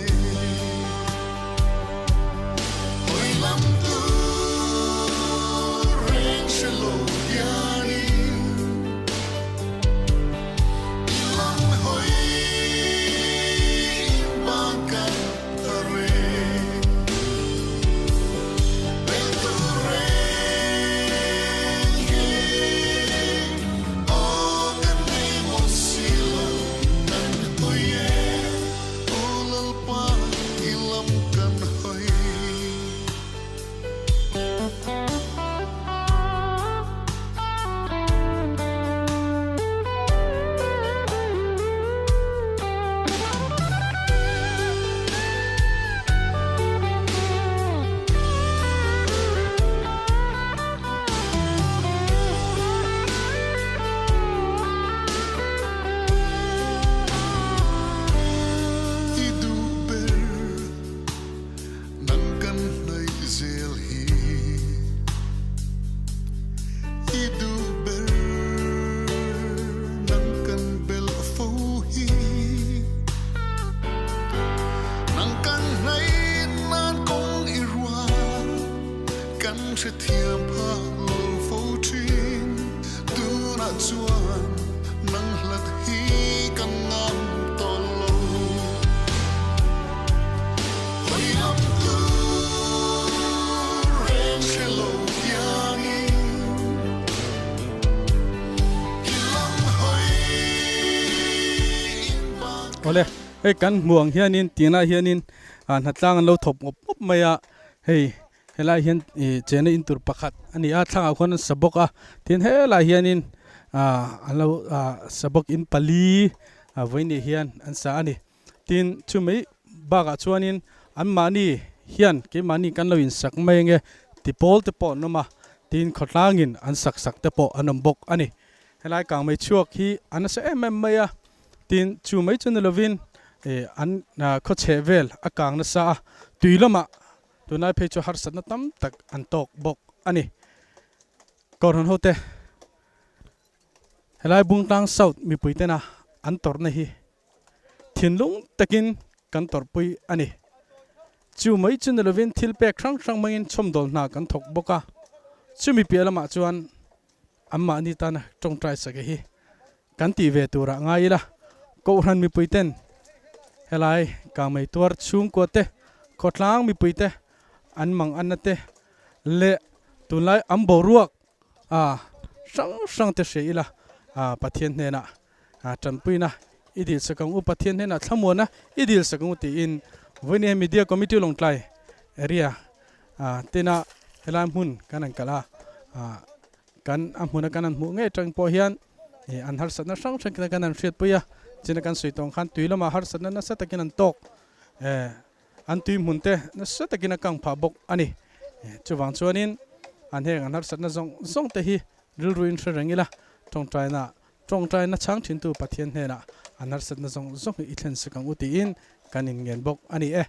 Hawi lam tur reng hre lo hianin i lam hawi. hrethiam phak lo fo thin. Tunah chuan nang hlat hi ka ngam tawh lo. Hawi lam tur reng hre lo hianin i lam hawi in bak. Awle, hei kan hmuh ang hianin tinah hianin hnatlang an lo thawp ngawp ngawp mai a, hei Helai hian ih chena in tur pakhat a ni a thlangah khuan an sa bawk a tin helai hianin ah an lo ah sa bawk in pali ah vawiin hian an sa a ni tin chumi bakah chuanin anmahni hian keimahni kan lo insak mai ange ti pawl te pawh an awm a tin khawtlangin an sak sak te pawh an awm bawk a ni helai kang mai chhuak hi a nasa em em mai a tin chu mai chu ni lovin ih an khawchheh vel a kang nasa a tui lamah. Tunlai phei chu harsatna tam tak an tawk bawk a ni. Kohhran hote helai Bungtlang South mipui tena an tawrhna hi thinlung takin kan tawrhpui a ni. Chu mai chu ni lovin thil pek hrang hrang hmangin chhawmdawl hna kan thawk bawk a. Chumi piah lamah chuan anmahni tana tawngtai sake hi kan tih ve turah ngai ila, Kohhran mipui ten helai kangmei tuar chhungkua te, khawtlang mipui te an mang anna te leh tunlai an boruak a hrang hrang te hria ila Pathian hnenah tanpuina i dil sak ang u, Pathian hnenah thlamuana i dil sak ang u tiin vawiin Media Committee Lawngtlai area tina helai hmun kan han kal a. Kan a hmuna kan han hmuh ngei atang pawh hian ih an harsatna hrang hrang kha kan han hriatpui a, china kan sawi tawng khan tui lamah harsatna nasa takin an tawk eh an tui hmun te nasa takin a kang phah bawk a ni. Chuvang chuanin an heng an harsatna zawng zawng te hi rilruin hre reng ila tawngtaina tawngtaina chhang thintu Pathian hnenah an harsatna zawng zawng hi i thlen sak ang u tiin kan inngen bawk a ni e.